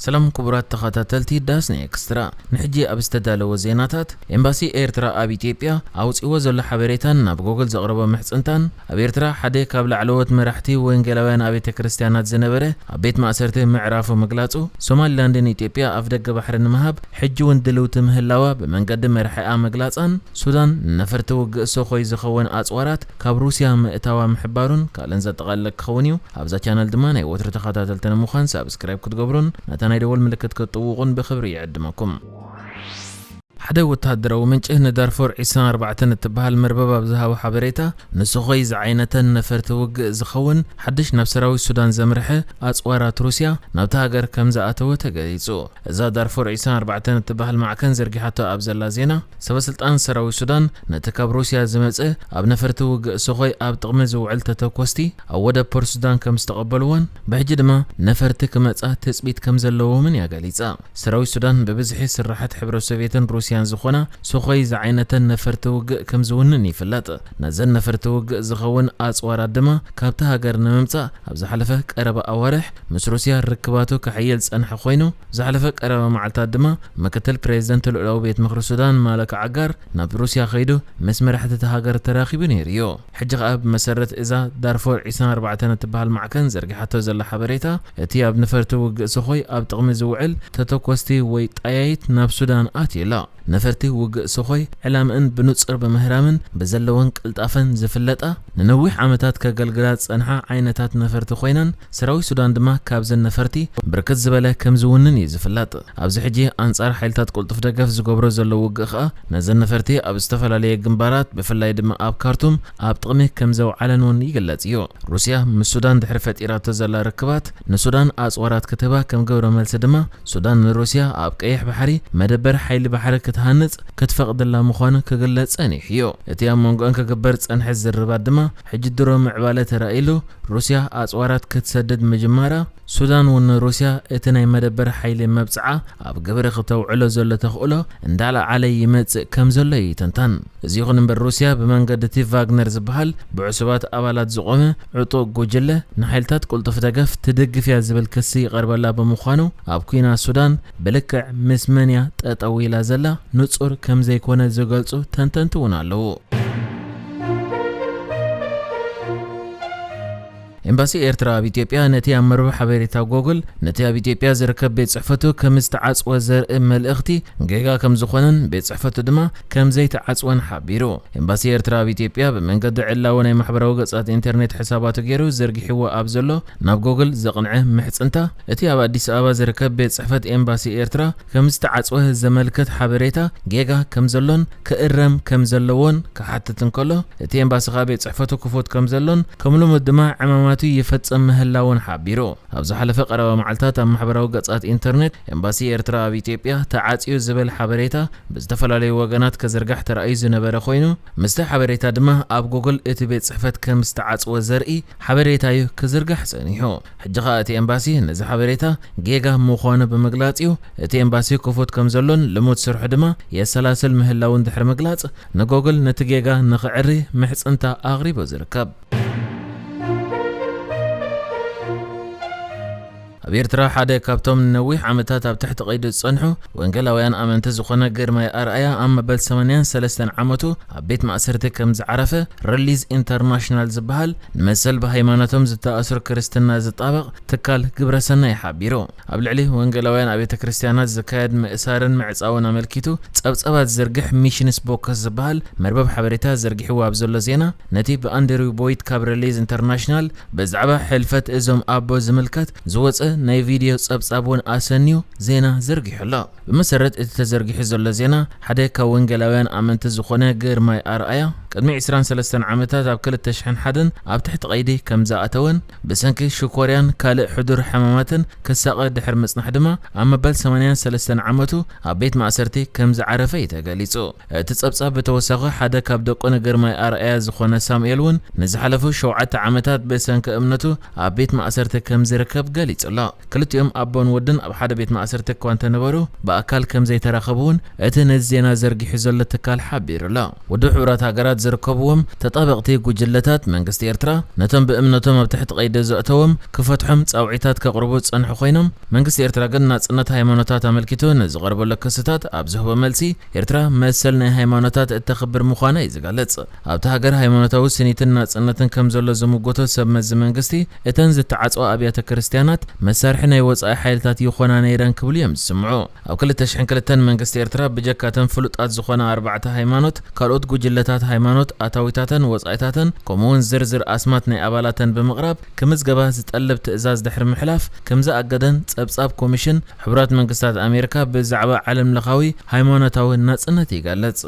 ሰላም ክቡራት ተኸታተልቲ ዳስና ኤክስትራ፣ ንሕጂ ኣብ ዝተዳለወ ዜናታት፣ ኤምባሲ ኤርትራ ኣብ ኢትዮጵያ ኣውጺእዎ ዘሎ ሓበሬታን ናብ ጎግል ዘቕረቦ ምሕጽንታን፣ ኣብ ኤርትራ ሓደ ካብ ላዕለዎት መራሕቲ ወንጌላውያን ኣብያተ ክርስቲያናት ዝነበረ ኣብ ቤት ማእሰርቲ ምዕራፉ ምግላጹ፣ ሶማሊላንድን ኢትዮጵያ ኣፍደገ ባሕሪ ንምሃብ ሕጂ እውን ድልውቲ ምህላዋ ብመንገዲ መርሒኣ ምግላጻን፣ ሱዳን ንነፈርቲ ውግእ ሶኾይ ዝኸውን ኣጽዋራት ካብ ሩስያ ምእታዋ ምሕባሩን ካልእን ዘጠቓልል ክኸውን እዩ። ኣብዛ ቻነል ድማ ናይ ወትሩ ተኸታተልቲ ንምዃን ሳብስክራይብ ክትገብሩን ነታ ናይ ደወል ምልክት ክትጥውቑን ብኽብሪ ይዕድመኩም። ሓደ ወተሃደራዊ ምንጪ ንዳርፎር ዒስራን ኣርባዕተን እትበሃል መርበብ ኣብ ዝሃቦ ሓበሬታ፣ ንሶኾይ ዝዓይነተን ነፈርቲ ውግእ ዝኸውን ሓድሽ ናብ ሰራዊት ሱዳን ዘምርሐ ኣጽዋራት ሩስያ ናብታ ሃገር ከም ዝኣተወ ተገሊጹ። እዛ ዳርፎር ዒስራን ኣርባዕተን እትበሃል ማዕከን ዘርጊሓቶ ኣብ ዘላ ዜና፣ ሰበ ስልጣን ሰራዊት ሱዳን ነቲ ካብ ሩስያ ዝመጸ ኣብ ነፈርቲ ውግእ ሶኾይ ኣብ ጥቕሚ ዝውዕል ተተኮስቲ ኣብ ወደብ ፖርት ሱዳን ከም ዝተቐበልዎን፣ ብሕጂ ድማ ነፈርቲ ክመጻ ትጽቢት ከም ዘለዎምን እያ ገሊጻ። ሰራዊት ሱዳን ብብዝሒ ስራሓት ሕብረት ሶቪየትን ሩስያን ዝኾና ሶኾይ ዝዓይነተን ነፈርቲ ውግእ ከም ዝውንን ይፍለጥ። ነዘን ነፈርቲ ውግእ ዝኸውን ኣጽዋራት ድማ ካብታ ሃገር ንምምጻእ ኣብ ዝሓለፈ ቀረባ ኣዋርሕ ምስ ሩስያ ርክባቱ ክሕይል ዝጸንሐ ኮይኑ፣ ዝሓለፈ ቀረባ መዓልታት ድማ ምክትል ፕሬዚደንት ልኡላዊ ቤት ምኽሪ ሱዳን ማለክ ዓጋር ናብ ሩስያ ከይዱ ምስ መራሕቲ እታ ሃገር ተራኺቡ ነይሩ እዩ። ሕጂ ከኣ ብመሰረት እዛ ዳርፎር ዒስራን ኣርባዕተን እትበሃል ማዕከን ዘርጊሓቶ ዘላ ሓበሬታ፣ እቲ ኣብ ነፈርቲ ውግእ ሶኾይ ኣብ ጥቕሚ ዝውዕል ተተኮስቲ ወይ ጣያይት ናብ ሱዳን ኣትዩ ኣሎ። ነፈርቲ ውግእ ሶኾይ ዕላምእን ብንጹር ብምህራምን ብዘለወን ቅልጣፈን ዝፍለጣ፣ ንነዊሕ ዓመታት ከገልግላ ዝጸንሓ ዓይነታት ነፈርቲ ኮይነን፣ ሰራዊት ሱዳን ድማ ካብዘን ነፈርቲ ብርክት ዝበለ ከም ዝውንን እዩ ዝፍለጥ። ኣብዚ ሕጂ ኣንጻር ሓይልታት ቅልጡፍ ደገፍ ዝገብሮ ዘሎ ውግእ ከኣ፣ ነዘን ነፈርቲ ኣብ ዝተፈላለየ ግንባራት፣ ብፍላይ ድማ ኣብ ካርቱም ኣብ ጥቕሚ ከም ዘውዓለን እውን ይግለጽ እዩ። ሩስያ ምስ ሱዳን ድሕሪ ፈጢራቶ ዘላ ርክባት፣ ንሱዳን ኣጽዋራት ክትህባ ከም ግብረ መልሲ ድማ፣ ሱዳን ንሩስያ ኣብ ቀይሕ ባሕሪ መደበር ሓይሊ ባሕሪ ክትሃንጽ ክትፈቕደላ ምዃኑ ክግለጽ ጸኒሑ እዩ። እቲ ኣብ መንጎአን ክግበር ዝጸንሐ ዝርርባት ድማ፣ ሕጂ ድሮ ምዕባለ ተራእይሉ፣ ሩስያ ኣጽዋራት ክትሰድድ ምጅማራ፣ ሱዳን እውን ንሩስያ እቲ ናይ መደበር ሓይሊ መብጽዓ ኣብ ግብሪ ክተውዕሎ ዘሎ ተኽእሎ እንዳለዓለ ይመጽእ ከም ዘሎ ይትንተን። እዚ ይኹን እምበር፣ ሩስያ ብመንገዲ እቲ ቫግነር ዝበሃል ብዕሱባት ኣባላት ዝቖመ ዕጡቕ ጉጅለ ንሓይልታት ቅልጡፍ ደገፍ ትድግፍ እያ ዝብል ክሲ ይቐርበላ ብምዃኑ፣ ኣብ ኲናት ሱዳን ብልክዕ ምስ መን እያ ጠጠው ኢላ ዘላ ንጹር ከም ዘይኮነ ዝገልጹ ተንተንቲ እውን ኣለዉ። ኤምባሲ ኤርትራ ኣብ ኢትዮጵያ ነቲ ኣብ መርበብ ሓበሬታ ጎግል ነቲ ኣብ ኢትዮጵያ ዝርከብ ቤት ጽሕፈቱ ከም ዝተዓጽወ ዘርኢ መልእኽቲ ጌጋ ከም ዝኾነን ቤት ጽሕፈቱ ድማ ከም ዘይተዓጽወን ሓቢሩ። ኤምባሲ ኤርትራ ኣብ ኢትዮጵያ ብመንገዲ ዕላዊ ናይ ማሕበራዊ ገጻት ኢንተርኔት ሕሳባቱ ገይሩ ዘርጊሕዎ ኣብ ዘሎ ናብ ጎግል ዘቕንዐ ምሕጽንታ፣ እቲ ኣብ ኣዲስ ኣበባ ዝርከብ ቤት ጽሕፈት ኤምባሲ ኤርትራ ከም ዝተዓጽወ ዘመልክት ሓበሬታ ጌጋ ከም ዘሎን ክእረም ከም ዘለዎን ክሓትት እንከሎ፣ እቲ ኤምባሲ ከኣ ቤት ጽሕፈቱ ክፉት ከም ዘሎን ከም ልሙድ ድማ ዕማማቱ ይፈጽም ምህላውን ሓቢሩ። ኣብ ዝሓለፈ ቀረባ መዓልታት ኣብ ማሕበራዊ ገጻት ኢንተርኔት፣ ኤምባሲ ኤርትራ ኣብ ኢትዮጵያ ተዓጽዩ ዝብል ሓበሬታ ብዝተፈላለዩ ወገናት ክዝርጋሕ ተራእዩ ዝነበረ ኮይኑ፣ ምስቲ ሓበሬታ ድማ ኣብ ጉግል እቲ ቤት ጽሕፈት ከም ዝተዓጽወ ዘርኢ ሓበሬታ እዩ ክዝርጋሕ ጸኒሑ። ሕጂ ኸኣ እቲ ኤምባሲ ነዚ ሓበሬታ ጌጋ ምዃኑ ብምግላጽ እዩ፣ እቲ ኤምባሲ ክፉት ከም ዘሎን ልሙድ ስርሑ ድማ የሰላስል ምህላውን ድሕሪ ምግላጽ፣ ንጎግል ነቲ ጌጋ ንኽዕሪ ምሕጽንታ ኣቕሪቡ ዝርከብ። ኣብ ኤርትራ ሓደ ካብቶም ንነዊሕ ዓመታት ኣብ ትሕቲ ቀይዲ ዝጸንሑ ወንጌላውያን ኣመንቲ ዝኾነ ግርማይ ኣርኣያ ኣብ መበል ሰማንያን ሰለስተን ዓመቱ ኣብ ቤት ማእሰርቲ ከም ዝዓረፈ ሪሊዝ ኢንተርናሽናል ዝበሃል ንመሰል ብሃይማኖቶም ዝተኣስሩ ክርስትና ዝጣበቕ ትካል ግብረሰናይ ሓቢሩ። ኣብ ልዕሊ ወንጌላውያን ኣብያተ ክርስቲያናት ዝካየድ ምእሳርን ምዕጻውን ኣመልኪቱ ጸብጻባት ዝዝርግሕ ሚሽንስ ቦክስ ዝበሃል መርበብ ሓበሬታ ዘርጊሕዎ ኣብ ዘሎ ዜና፣ ነቲ ብኣንድሪው ቦይድ ካብ ሪሊዝ ኢንተርናሽናል ብዛዕባ ሕልፈት እዞም ኣቦ ዝምልከት ዝወጸ ናይ ቪድዮ ጸብጻብ እውን ኣሰንዩ ዜና ዘርጊሑ ኣሎ። ብመሰረት እቲ ተዘርጊሑ ዘሎ ዜና፣ ሓደ ካብ ወንጌላውያን ኣመንቲ ዝኾነ ግርማይ ኣርኣያ፣ ቅድሚ ዕስራን ሰለስተን ዓመታት ኣብ ክልተ ሽሕን ሓደን ኣብ ትሕቲ ቀይዲ ከም ዝኣተወን፣ ብሰንኪ ሽኮርያን ካልእ ሕዱር ሕማማትን ክሳቐ ድሕሪ ምጽናሕ ድማ፣ ኣብ መበል ሰማንያን ሰለስተን ዓመቱ ኣብ ቤት ማእሰርቲ ከም ዝዓረፈ እዩ ተገሊጹ። እቲ ጸብጻብ ብተወሳኺ ሓደ ካብ ደቁ ንግርማይ ኣርኣያ ዝኾነ ሳሙኤል እውን ንዝሓለፉ ሸውዓተ ዓመታት ብሰንኪ እምነቱ ኣብ ቤት ማእሰርቲ ከም ዝርከብ ገሊጹ ኣሎ። ክልቲኦም ኣቦን ወድን ኣብ ሓደ ቤት ማእሰርቲ እኳ እንተነበሩ ብኣካል ከም ዘይተራኸቡ እውን እቲ ነዚ ዜና ዘርጊሑ ዘሎ ትካል ሓቢሩ ኣሎ። ውድብ ሕቡራት ሃገራት ዝርከብዎም ተጣበቕቲ ጉጅለታት መንግስቲ ኤርትራ ነቶም ብእምነቶም ኣብ ትሕቲ ቀይዲ ዘእተዎም ክፈትሖም ጻውዒታት ከቕርቡ ዝጸንሑ ኮይኖም፣ መንግስቲ ኤርትራ ግን ናጽነት ሃይማኖታት ኣመልኪቱ ንዝቐርበሉ ክስታት ኣብ ዝህቦ መልሲ፣ ኤርትራ መሰል ናይ ሃይማኖታት እተኽብር ምዃና እዩ ዝገልጽ። ኣብታ ሃገር ሃይማኖታዊ ስኒትን ናጽነትን ከም ዘሎ ዝምጎቶ ሰብ መዚ መንግስቲ፣ እተን ዝተዓጽዋ ኣብያተ ክርስትያናት መሳርሒ ናይ ወጻኢ ሓይልታት ይኾና ነይረን ክብሉ እዮም ዝስምዑ። ኣብ ክልተ ሽሕን ክልተን መንግስቲ ኤርትራ ብጀካተን ፍሉጣት ዝኾና ኣርባዕተ ሃይማኖት፣ ካልኦት ጉጅለታት ሃይማኖት ኣታዊታተን ወጻኢታተን፣ ከምኡውን ዝርዝር ኣስማት ናይ ኣባላተን ብምቕራብ ክምዝገባ ዝጠልብ ትእዛዝ ድሕሪ ምሕላፍ፣ ከም ዝኣገደን ጸብጻብ ኮሚሽን ሕቡራት መንግስታት ኣሜሪካ ብዛዕባ ዓለምለኻዊ ሃይማኖታዊ ናጽነት ይገልጽ።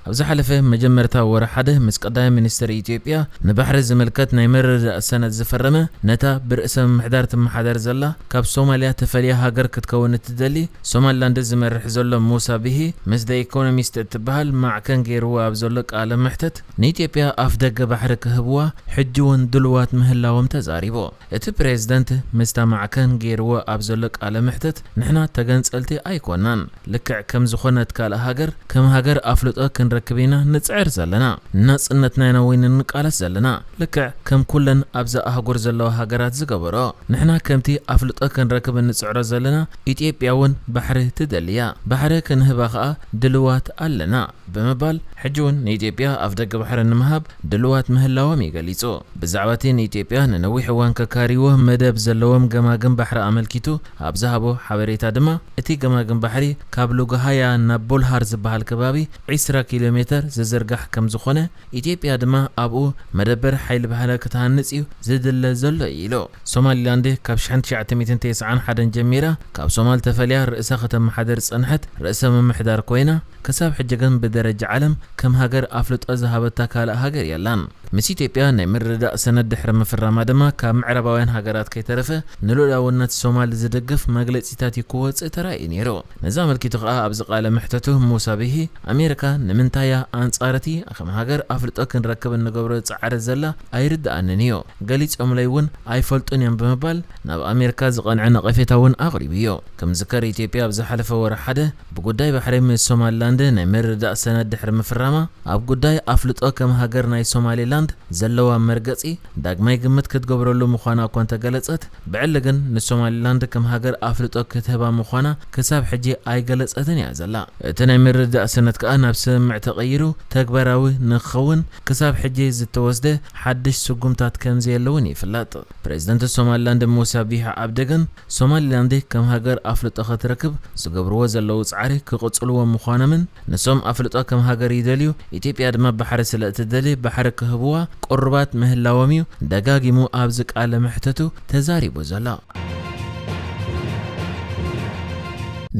ኣብ ዝሓለፈ መጀመርታ ወርሒ ሓደ ምስ ቀዳማይ ሚኒስትር ኢትዮጵያ ንባሕሪ ዝምልከት ናይ ምርድዳእ ሰነድ ዝፈረመ፣ ነታ ብርእሰ ምምሕዳር ትመሓደር ዘላ ካብ ሶማልያ ተፈልያ ሃገር ክትከውን እትደሊ ሶማሊላንድ ዝመርሕ ዘሎ ሙሳ ቢሂ፣ ምስ The Economist እትበሃል ማዕከን ገይርዎ ኣብ ዘሎ ቃለ መሕተት፣ ንኢትዮጵያ ኣፍ ደገ ባሕሪ ክህብዋ ሕጂ እውን ድልዋት ምህላዎም ተዛሪቡ። እቲ ፕሬዝደንት ምስታ ማዕከን ገይርዎ ኣብ ዘሎ ቃለ መሕተት፣ ንሕና ተገንጸልቲ ኣይኮናን። ልክዕ ከም ዝኾነት ካልእ ሃገር፣ ከም ሃገር ኣፍልጦ ክንረክብ ኢና ንጽዕር ዘለና። ናጽነትና ኢና እውን እንቃለስ ዘለና። ልክዕ ከም ኩለን ኣብዛ ኣህጉር ዘለዋ ሃገራት ዝገበሮ። ንሕና ከምቲ ኣፍልጦ ክንረክብ እንጽዕሮ ዘለና፣ ኢትዮጵያ እውን ባሕሪ ትደሊ እያ። ባሕሪ ክንህባ ከኣ ድልዋት ኣለና። ብምባል፣ ሕጂ እውን ንኢትዮጵያ ኣፍደገ ባሕሪ ንምሃብ ድልዋት ምህላዎም እዩ ገሊጹ። ብዛዕባ እቲ ንኢትዮጵያ ንነዊሕ እዋን ከካርይዎ መደብ ዘለዎም ገማግም ባሕሪ ኣመልኪቱ ኣብ ዝሃቦ ሓበሬታ ድማ፣ እቲ ገማግም ባሕሪ ካብ ሉጉሃያ ናብ ቦልሃር ዝበሃል ከባቢ ዒስራ ኪሎ ሜተር ዝዝርጋሕ ከም ዝኾነ፣ ኢትዮጵያ ድማ ኣብኡ መደበር ሓይሊ ባሕሪ ክትሃንጽ እዩ ዝድለ ዘሎ ኢሉ። ሶማሊላንድ ካብ ሽሕን ትሽዓተ ሚእትን ተስዓን ሓደን ጀሚራ ካብ ሶማል ተፈልያ ርእሳ ከተመሓደር ዝጸንሐት ርእሰ ምምሕዳር ኮይና፣ ክሳብ ሕጂ ግን ብደረጃ ዓለም ከም ሃገር ኣፍልጦ ዝሃበታ ካልእ ሃገር የላን። ምስ ኢትዮጵያ ናይ ምርድዳእ ሰነድ ድሕሪ ምፍራማ ድማ ካብ ምዕራባውያን ሃገራት ከይተረፈ ንልኡላውነት ሶማል ዝድግፍ መግለጺታት ክወጽእ ተራእዩ ነይሩ። ነዚ ኣመልኪቱ ከኣ ኣብዚ ቃለ መሕተቱ ሙሳ ቢሂ፣ ኣሜሪካ ንምንታይ እያ ኣንጻር እቲ ከም ሃገር ኣፍልጦ ክንረክብ እንገብሮ ጻዕሪ ዘላ ኣይርድኣንን እዩ። ገሊጾምለይ እውን ኣይፈልጡን እዮም ብምባል ናብ ኣሜሪካ ዝቐንዐ ነቐፌታ እውን ኣቕሪቡ እዩ። ክምዝከር ኢትዮጵያ ኣብ ዝሓለፈ ወርሒ ሓደ ብጉዳይ ባሕሪ ምስ ሶማሊላንድ ናይ ምርድዳእ ሰነድ ድሕሪ ምፍራማ ኣብ ጉዳይ ኣፍልጦ ከም ሃገር ናይ ሶማሊላንድ ዘለዋ መርገጺ ዳግማይ ግምት ክትገብረሉ ምዃና እኳ እንተገለጸት፣ ብዕሊ ግን ንሶማሊላንድ ከም ሃገር ኣፍልጦ ክትህባ ምዃና ክሳብ ሕጂ ኣይገለጸትን እያ ዘላ። እቲ ናይ ምርድዳእ ሰነድ ከኣ ናብ ስምምዕ ተቐይሩ ተግባራዊ ንክኸውን ክሳብ ሕጂ ዝተወስደ ሓድሽ ስጉምታት ከም ዘየለውን ይፍለጥ። ፕሬዝደንት ሶማሊላንድ ሙሳ ቢሂ ዓብዲ ግን ሶማሊላንድ ከም ሃገር ኣፍልጦ ክትረክብ ዝገብርዎ ዘለዉ ጻዕሪ ክቕጽልዎ ምዃኖምን ንሶም ኣፍልጦ ከም ሃገር ይደልዩ፣ ኢትዮጵያ ድማ ባሕሪ ስለ እትደሊ ባሕሪ ክህብዋ ቅሩባት ምህላዎም እዩ ደጋጊሙ ኣብዚ ቃለ መሕተቱ ተዛሪቡ ዘሎ።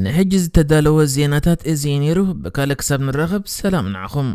ንሕጂ ዝተዳለወ ዜናታት እዚ እዩ ነይሩ። ብካልእ ክሳብ ንራኸብ ሰላም ንዓኹም።